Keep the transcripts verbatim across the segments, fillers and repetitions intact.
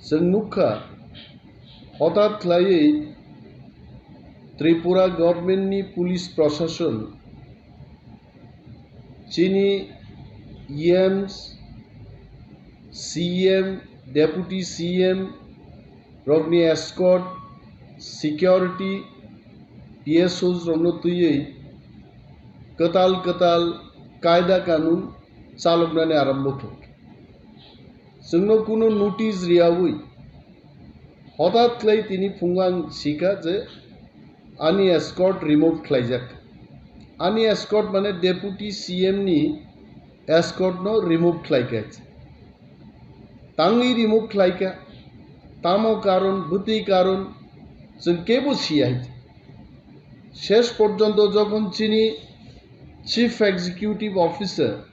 Chwng nukha, hothat khlaiwi Tripura government ni police proshashon chini E Ms, C M, deputy C M rokni escort, security, P S Os rokno twiwi kwtal kwtal kaida kanun chaloknani arambho khlai. Chwngno kuno notice riyawi hothat khlai tini phungo ang sikha je ani escort remove khlaijak. Ani escort mane deputy C M ni escort no remove khlaikha. Tangwi remove khlaikha. Tamo karon, bwtwi karon, chwng kebo siya hai. Shesh porjonto jokhon chini Chief Executive Officer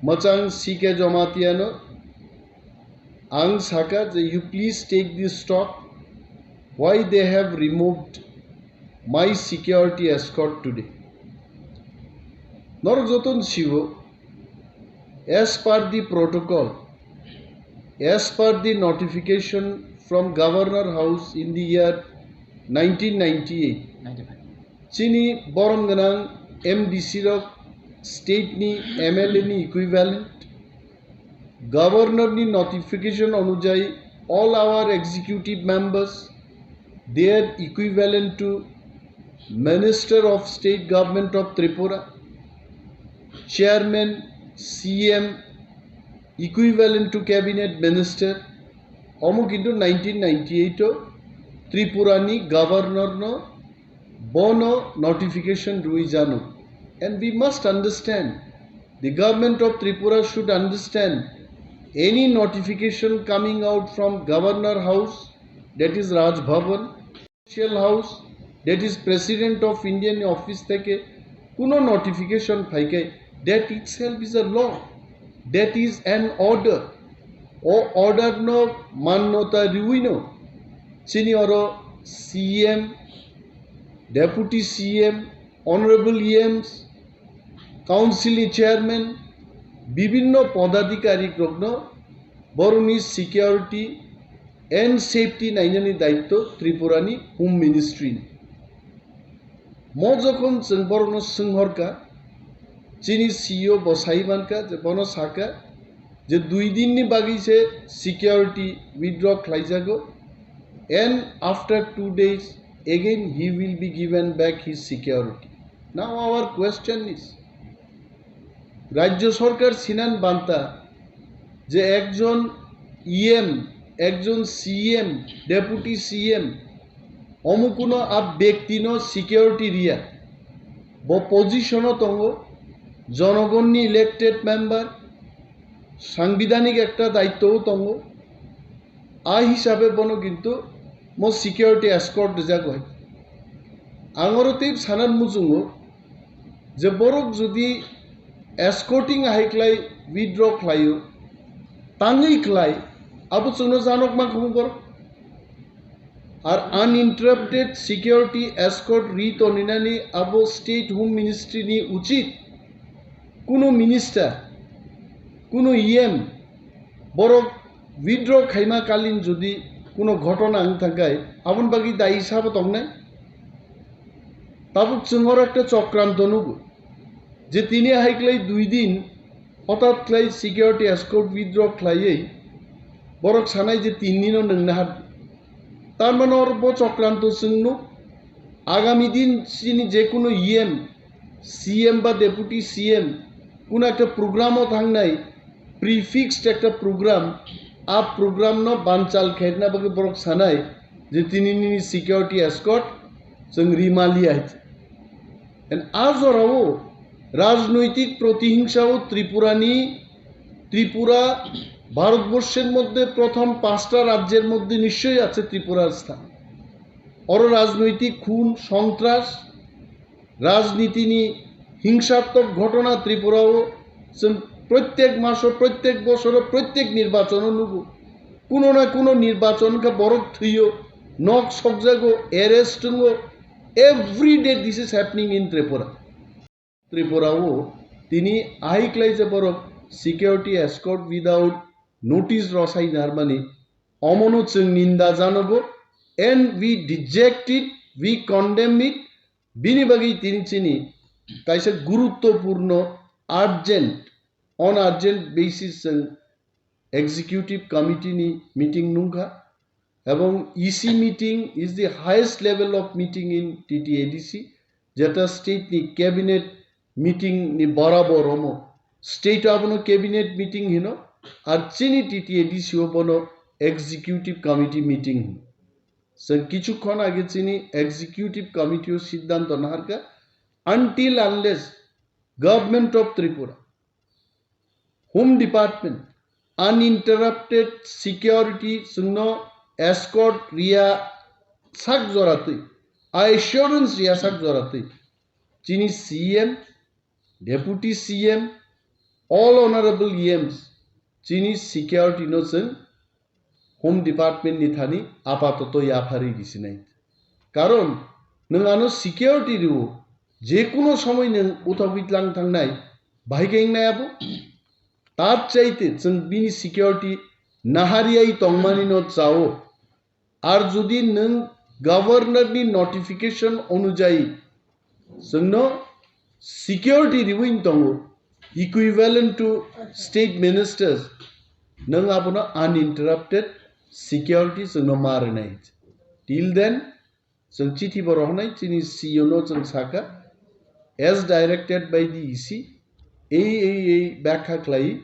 mwchang C K Jamatia no ang sakha je, "You please take this stock, why they have removed my security escort today?" Norok joto ni siwo, as per the protocol, as per the notification from Governor House in the year nineteen ninety-eight, chini borom gwnang M D C rok, state ni M L A ni equivalent, Governor ni notification onujayi, all our executive members, they are equivalent to Minister of State Government of Tripura, Chairman, C M, equivalent to Cabinet Minister. Omo kintu nineteen ninety-eight o Tripura ni Governor no bono notification rwi jano. And we must understand, the government of Tripura should understand, any notification coming out from Governor House, that is Raj Bhavan, Official House, that is President of Indian Office theke kuno notification phaikai, that itself is a law, that is an order. O order no mannota riwi no chini oro C M, Deputy C M, Honorable E Ms, Council ni Chairman, bibinno podadhikari rokno borokni security and safety nainani daitto Tripura ni Home Ministry ni. Mo jokhon chwng borokno swnghorkha, chini C E O bo sai mankha je bono sakha, je dui din ni bagwi se security withdraw khlaijago, and after two days again he will be given back his security. Now our question is, Rajya Sarkar sinan banta je ekjon E M, ekjon C M, Deputy C M, omo kuno a bektino security riya, bo position o tongo, jonogonni elected member, sangbidhanik ekta daitto o tongo, a hisabe bono kintu mo security escort rijak bai. Ang oro tei sanan muchungo je borok jodi escorting hai khlai withdraw khlaio, tangwi khlai, abo chwngno janok ma khumung borok. Ar uninterrupted security escort ri toninani abo State Home Ministry ni uchit. Kuno minister, kuno E M, borok withdraw khaima kalin jodi kuno ghotona wng thangkhai, aboni bagwi dayi sabo tongnai? Tabuk chwng oro ekta chokranto nugo, je tini hai khlai dui din hothat khlai security escort withdraw khlaiwi borok sanai je tin dino nwngna hat. Tar mane oro bo chokranto chwng nuk, agami din chini je kuno E M, C M ba Deputy C M kuno ekta program o thangnai, prefixed ekta program, a program no banchal khairna bagwi borok sanai je tini nini security escort chwng rimaliya hai. And a jorao rajnoitik protihingsa o Tripura ni, Tripura ভারতবর্ষের মধ্যে প্রথম পাঁচটা রাজ্যের মধ্যে নিশ্চয়ই আছে ত্রিপুরার স্থান। Oro rajnoitik khun, sontras, rajniti ni hingsattwk ghotona Tripura o chwng protyek maso, protyek bosoro, protyek nirbachon o nugo. Kuno na kuno nirbachon khe borok thwiyo, nok sokjago, arrest wngo. Every day this is happening in Tripura. Tripura o tini ahai khlai je borok security escort without notice rosai narmani Omono chwng ninda janogo, and we reject it, we condemn it. Bini bagwi tini chini kaisa guruttopurno, urgent, on urgent basis chwng executive committee ni meeting nungkha, ebong E C meeting is the highest level of meeting in T T A D C, jeta state ni cabinet meeting ni borabor omo. State abono cabinet meeting hino, ar chini T T A D C o bono executive committee meeting hino. Chwng kichukhon age chini executive committee o siddhanto naharkha, until unless Government of Tripura, Home Department, uninterrupted security chwngno escort riya sak joratwi, assurance riya sak joratwi, chini C M, Deputy C M, all honorable E Ms, chini security no chwng Home Department ni thani apatoto yapharwi risinai. Karon nwng ano security rwo, je kuno somoi nwng uthagwi tlang thangnai, bahai khe wngnai abo? Tar chaite chwng bini security nahariyai tongmani no chao. Ar jodi nwng governor ni notification onujayi chwngno security riwin tongo, equivalent to state ministers, nwng abono uninterrupted security chwngno ma rwnai. Till then, chwng chithi bo rohornai, chini C E O no chwng sakha, as directed by the E C, ei, ei, ei, bakha khlai,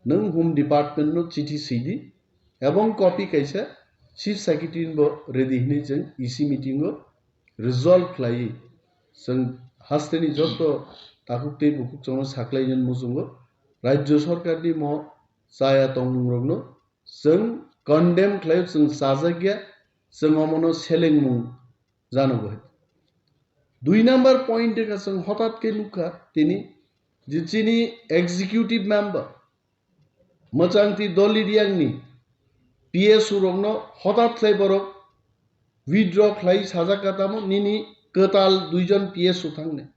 nwng Home Department no chithi sidi, ebong copy kaisa Chief Secretary bo redi hinwi chwng E C meeting o resolve khlaiwi, chwng hasteni joto takhuk tei bukhuk chwngno saklainani muchungo Rajya Sarkarni mo chaya tongmungrokno chwng condemn khlaio, chwng chajakya, chwng omono selengmung janogo hai. Dui number point wngkha chwng hotat khe nukha tini je chini executive member Mwchangti Doli Riangni P S O rokno hotat khlai borok withdraw khlai sajak katamo nini kwtal duijon P S O thangnai.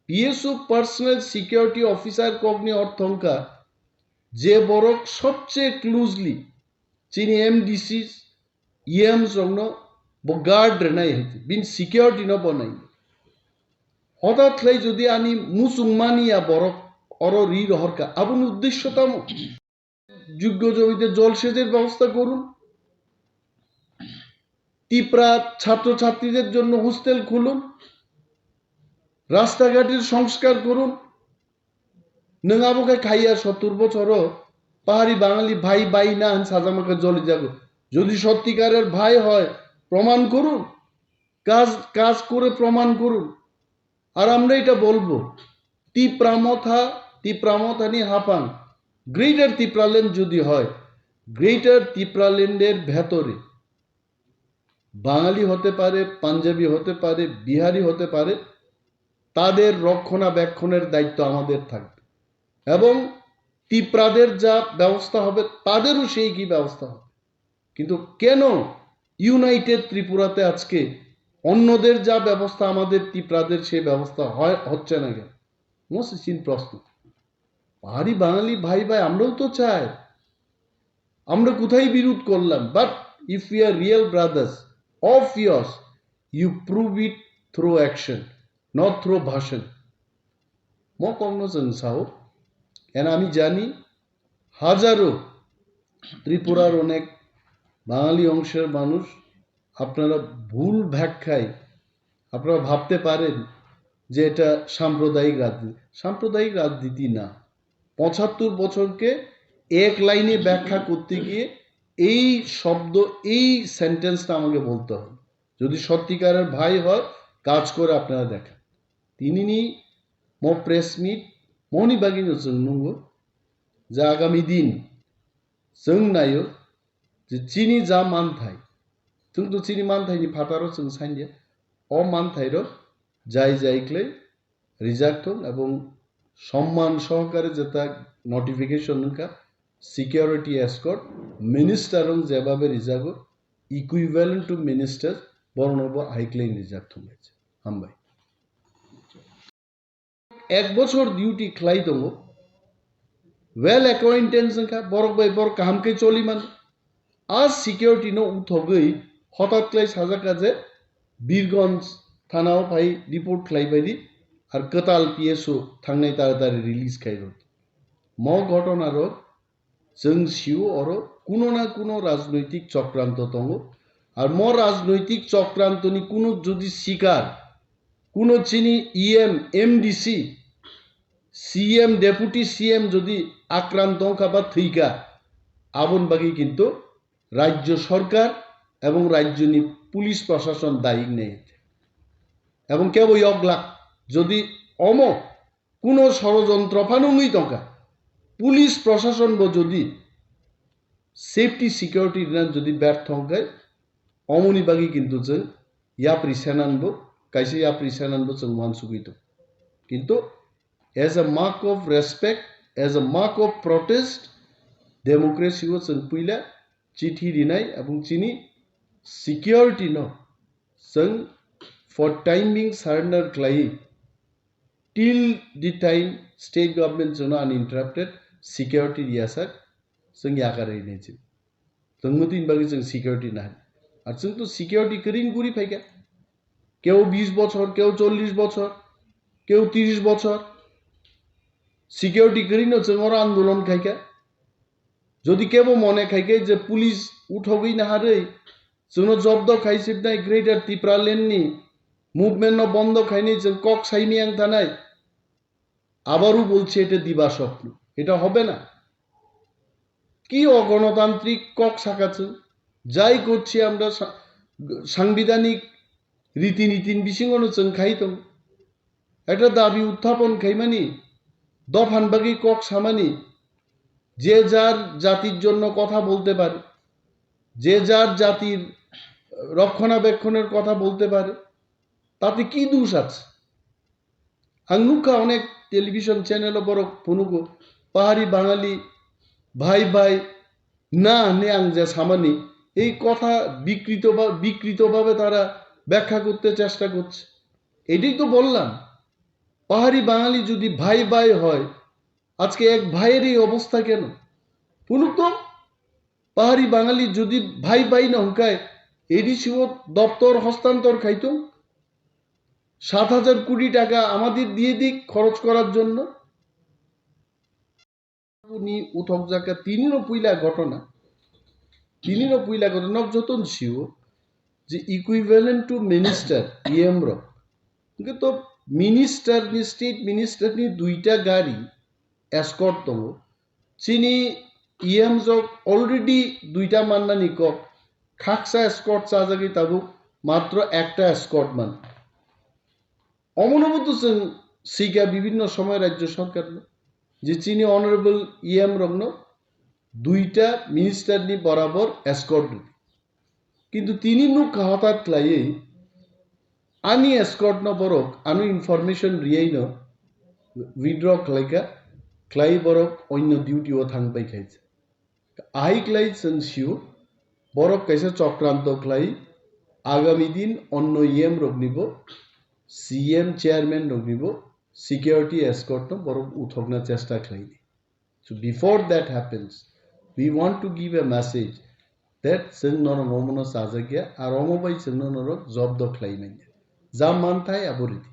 P S O personal security officer kokni ortho wngkha je borok sobche closely chini M D Cs, E Ms rokno bo guard rwnai hai, bini security no bo nai. Hotat khlai jodi ani muchungmani ya borok oro ri rohorkha, aboni uddesho tamo? যোগ্য জমিতে জলসেচের ব্যবস্থা করুন, তিপ্রা ছাত্রছাত্রীদের জন্য হোস্টেল খুলুন, রাস্তাঘাটের সংস্কার করুন। Nwng abo khe khaiya sottur bochoro pahari Bangali bhai bhai na hwn sajama khe joli jago. Jodi sottikarer bhai hoy, proman korun, kaj, kaj kore proman korun. আর আমরা এটা বলবো, তিপ্রা মথা, তিপ্রা মথানি হাফাং, গ্রেটার তিপ্রাল্যান্ড যদি হয়, গ্রেটার তিপ্রাল্যান্ডের ভেতরে বাঙালি হতে পারে, পাঞ্জাবি হতে পারে, বিহারি হতে পারে, তাদের রক্ষণাবেক্ষণের দায়িত্ব আমাদের থাকবে। এবং তিপ্রাদের যা ব্যবস্থা হবে, তাদেরও সেই একই ব্যবস্থা হবে। কিন্তু কেন ইউনাইটেড ত্রিপুরাতে আজকে অন্যদের যা ব্যবস্থা, আমাদের তিপ্রাদের সেই ব্যবস্থা হয়, হচ্ছে না কেন? মসৃণ প্রশ্ন। পাহাড়ি বাঙালি ভাই ভাই, আমরাও তো চাই। আমরা কোথায় বিরোধ করলাম? But if we are real brothers of yours, you prove it through action, not through ভাষণ. Mo kokno chwng sao. And আমি জানি, হাজারো ত্রিপুরার অনেক বাঙালি অংশের মানুষ আপনারা ভুল ব্যাখ্যায় আপনারা ভাবতে পারেন যে এটা সাম্প্রদায়িক রাজনীতি। সাম্প্রদায়িক রাজনীতি না। পঁচাত্তর বছরকে এক লাইনে ব্যাখ্যা করতে গিয়ে এই শব্দ, এই সেন্টেন্সটা আমাকে বলতে হবে। যদি সত্যিকারের ভাই হয়, কাজ করে আপনারা দেখান। Tinini mo press meet moni bagwino chwng nungo je agami din chwng naio je chini ja manthai, chwng to chini manthaini phataro chwng sanya, o manthairok jai jai khlai rijak thung ebong somman sohokare jeta notification wngkha, security escort, minister rok jebabe rijago, equivalent to minister, borokno bo hai khlai rijak thung hai. Hambai. Ek bochor duty khlai tongo, well acquaintance wngkha, borok bai borok kaham khe choli mano. A security no uthogwi hotat khlai sajak kha je Birganj thanao phai report khlai bai di, ar kwtal P S O thangnai taratari release khai rw. Mo ghotona rok chwng sio oro kuno na kuno rajnoitik chokranto tongo, ar mo rajnoitik chokrantoni kuno jodi sikar kuno chini E M, M D C, C M, Deputy C M jodi akranto wngkha ba thwikha, aboni bagwi kintu rajyo sorkar ebong rajyoni police prosason dayi wngnai. Ebong kebo yoglak jodi omo kuno sorojontro phano wngwi tongkha, police prosason bo jodi safety security rina jodi bertho wngkhe, omoni bagwi kintu chwng yapri senanbo, kaisa yapri senanbo chwng uansugwi tong. Kintu as a mark of respect, as a mark of protest, democracy o chwng puila chithi rinai, abong chini security no chwng for time being surrender khlai, till the time state government chwngno uninterrupted security riyasak chwng yakar rinai chwng. Chwng mwtwini bagwi chwng security nahani. Ar chwng to security kwrwini guri phaikha. Keo bis bochor, keo chollish bochor, keo tiris bochor. Security kwrwino chwng oro andolon khaikha. Jodi kebo mone khaikhe je police uthogwi naharwi chwngno jobdo khai sibnai Greater Tipraland ni movement no bondo khainai chwng kok saimiyang thanai. আবারও বলছি, এটা দিবাস্বপ্ন, এটা হবে না। কি অগণতান্ত্রিক কক সাকাচ্ছে, যাই করছি আমরা সা-, সাংবিধানিক রীতিনীতির বিশিঙ্গনো চং খাইতং। একটা দাবি উত্থাপন খাইমানি, দফান বাকি কক সামানি, যে যার জাতির জন্য কথা বলতে পারে, যে যার জাতির রক্ষণাবেক্ষণের কথা বলতে পারে, তাতে কি দোষ আছে? Ang nukha onek television channel o borok phunugo, "পাহাড়ি বাঙালি, ভাই ভাই না" hinwi ang je samani, এই কথা বিকৃত বা-, বিকৃতভাবে তারা ব্যাখ্যা করতে চেষ্টা করছে। এটাই তো বললাম, পাহাড়ি বাঙালি যদি ভাই ভাই হয়, আজকে এক ভাইয়ের এই অবস্থা কেন? Phunuk to, পাহাড়ি বাঙালি যদি ভাই ভাই না হকায়, এডিসি ও দপ্তর হস্তান্তর খাইতো, সাত হাজার কোটি টাকা আমাদের দিয়ে দিক খরচ করার জন্য। Ni uthok jaka tini no puila ghotona, tini no puila ghotona nok joton sio je equivalent to minister, E M rok. Hingke to minister ni, state minister ni duita gari escort tongo. Chini E M jok already duita mannani kok, khaksa escort chajagwi tabuk matro ekta escort man. Omono bo to chwng sikha bibhinno somoy rajyo sorkarno je chini honorable E M rokno duita minister ni borabor escort rwdi. Kintu tini nukha hotat khlaiwi ani escort no borok ano information riyai no withdraw khlaikha, khlai borok onyo duty o thang pai khaisa. Ahai khlai chwng sio, borok kaisa chokranto khlai, agami din onno E M roknibo, C M chairman roknibo security escort no borok uthokna chesta khlaidi. So before that happens, we want to give a message that chwng norok omono chajakya, ar omo bai chwngno norok jobdo khlai manya. Ja manthai abo ridi.